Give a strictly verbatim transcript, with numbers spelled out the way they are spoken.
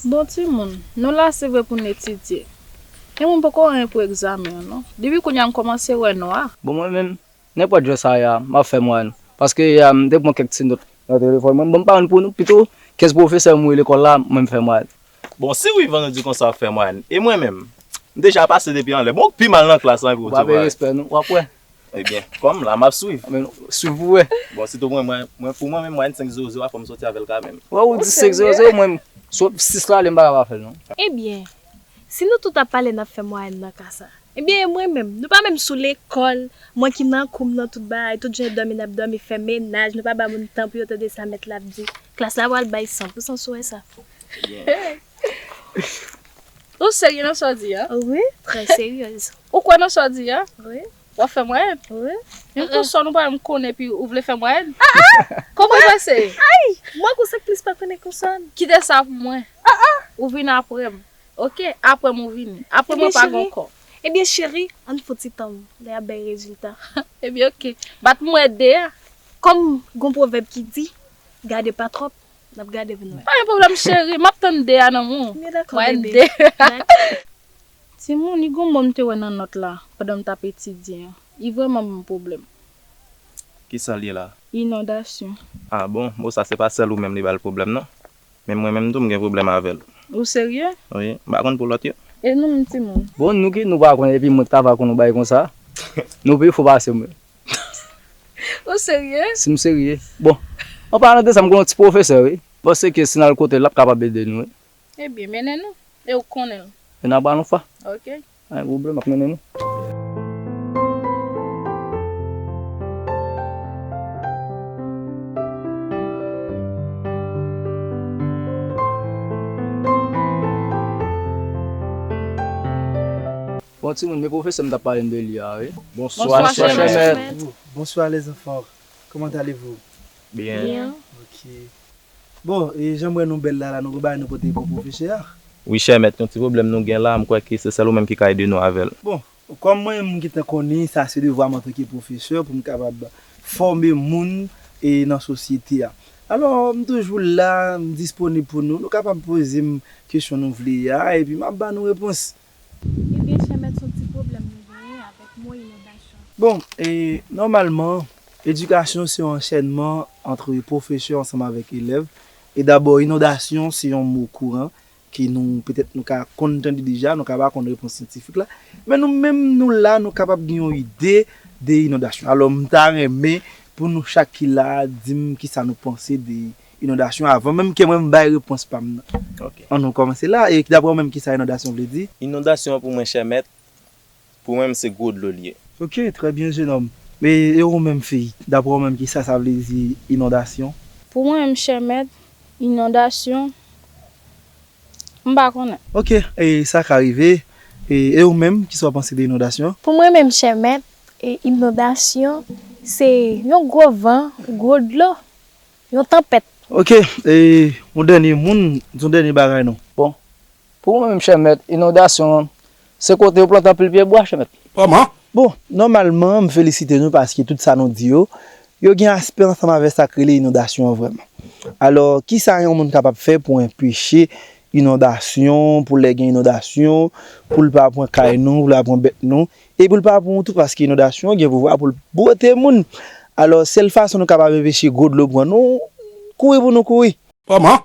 Bon timoun, nou la se vre pou n etidye. Men mwen poko anyen pou egzamen an non. Depi kounye a m kòmanse wè nwa. Bon mwen menm, nenpòt jan sa ye a, m ap fè mwayèn. Paske yè a m te pran kèk ti nòt nan telefòn mwen. Bon m pa konn pou nou, pito kenz pwofesè m wi lekòl la, mwen m fè mwayèn. Bon si wi vandredi konsa w ap fè mwayèn, e mwen menm? M deja pase depi anlè. Bon ou k pi mal nan klas lan epi w di w pa wè. Respè non, w ap wè. Ebyen, kòm la m ap swiv. Men swiv pou wè. Bon, sitou mwen, mwen, mwen pou mwen menm, mwayèn senk zewo zewo a, fò m soti avè l kanmenm. Wè ou di senk zewo zewo, mwen, sou sis la ale, m pa ka pa fè l non. Ebyen, si nou tout ap pale n ap fè mwayèn nan ka sa. Ebyen, e mwen menm, nou pa menm sou lekòl, mwen ki nan kou m nan tout bagay, tout jan dòmi n ap dòmi, fè menaj, nou pa ba moun tan pou yo tande sa mèt la ap di. Klas la pral bay san pou san sou wè sa. Ou serye nan sa w di a? Wi, trè seryez. Ou kwè nan sa w di a? Wi. W ap fè mwayèn? Wi. Yon konsòn ou pa menm konnen epi ou vle fè mwayèn? Kòman w panse? Ay! Mwen konsa k plis pa konnen konsòn. Kite sa pou mwen. Ou vin apre m. Oke, apre m ou vini. Apre mwen pa gen kò. Ebyen cheri, ann fouti tann lè y ap bay rezilta. Ebyen oke. Bat pou mwen de a. Kòm gon pwovèb ki di, gade pa twòp, n ap gade pou n wè. Pa gen pwoblèm cheri, m ap tann de a nan men w. Mwen de. Timoun, li gon mo m te wè nan nòt la pandan m t ap etidye an. Li vrèman ban m pwoblèm. Kisa l ye la? Inondasyon. Ah bon, mo sa se pa sèl ou menm li ba l pwoblèm non. Men mwen menm tou m gen pwoblèm avè l. Ou serye? Wi, m pa konn pou lòt yo. E nou menm timoun? Bon, nou ki nou pa konn epi mwen k ta va konn yon bagay konsa. Nou pi fò pase mwen. Ou serye? Si m serye. Bon, an palan de sa, m gen yon ti pwofesè wi. M panse ke si n al kote l, l ap kapab ede nou wi. Ebyen, mennen nou. E ou konnen l. E n a ba nou fa. Ok. Pa gen pwoblèm, m ap mennen nou. Bon, timoun, men pwofesè m t ap pale n de li a, wi. Bonswa, chè mèt. Bonsoir les enfants. Comment allez-vous? Byen. Ok. Bon, e jan m wè nou bèl la, la nou gen bagay nou pote pou pwofesè a. Wi, chè mèt, yon ti pwoblèm nou gen la, m kwè ke se sèl ou menm ki ka ede nou avè l. Bon, kòm mwen menm m gentan konnen sa se devwa m antanke pwofesè pou m kapab fòme moun e nan sosyete a. Alò, m toujou la, m disponib pou nou. Nou kapab poze m kesyon nou vle a, epi m ap ba nou repons. Ebyen, chè mèt, se yon ti pwoblèm nou genyen avèk mo inondasyon. Bon, e, nòmalman, edikasyon se yon anchènman ant pwofesè ansanm avèk elèv. E dabò, inondasyon se yon mo kouran ke nou, petèt, nou ka konn tande deja, nou ka pa konn repons syantifik la. Men nou menm, nou la, nou kapab gen yon ide de inondasyon. Alò, m ta renmen pou nou chak ki la a, di m kisa nou panse de inondasyon avan menm ke mwen m bay repons pa m nan. Ok. Ann nou kòmanse la. E daprè w menm, kisa inondasyon vle di? Inondasyon pou mwen, chè mèt, pou mwen menm, se gwo dlo l ye. Ok, trè byen, jenòm. E, e ou menm, fi, daprè w menm, kisa sa vle di inondasyon? Pou mwen menm, chè mèt, inondasyon, m pa konnen. Ok, e sa ka rive. E, e ou menm, kisa w panse de inondasyon? Pou mwen menm, chè mèt, e, inondasyon, se yon gwo van, gwo dlo, yon tanpèt. Ok, e, yon dènye moun, di yon dènye bagay non. Bon, pou mwen menm, chè mèt, inondasyon, se kote yo plante anpil pye bwa, chè mèt. Kòman? Bon, nòmalman, m felisite nou paske tout sa nou di yo, yo gen aspè ansanm avè sa k rele inondasyon an vrèman. Alò, kisa yon moun kapab fè pou enpeche inondasyon, pou lè gen inondasyon, pou l pa pran kay nou, pou l pa pran bèt nou, e pou l pa pran nou tou, paske inondasyon gen pouvwa pou l bwote moun. Alò, sèl fason nou kapab enpeche gwo dlo pran nou, kouri pou nou kouri. Kòman?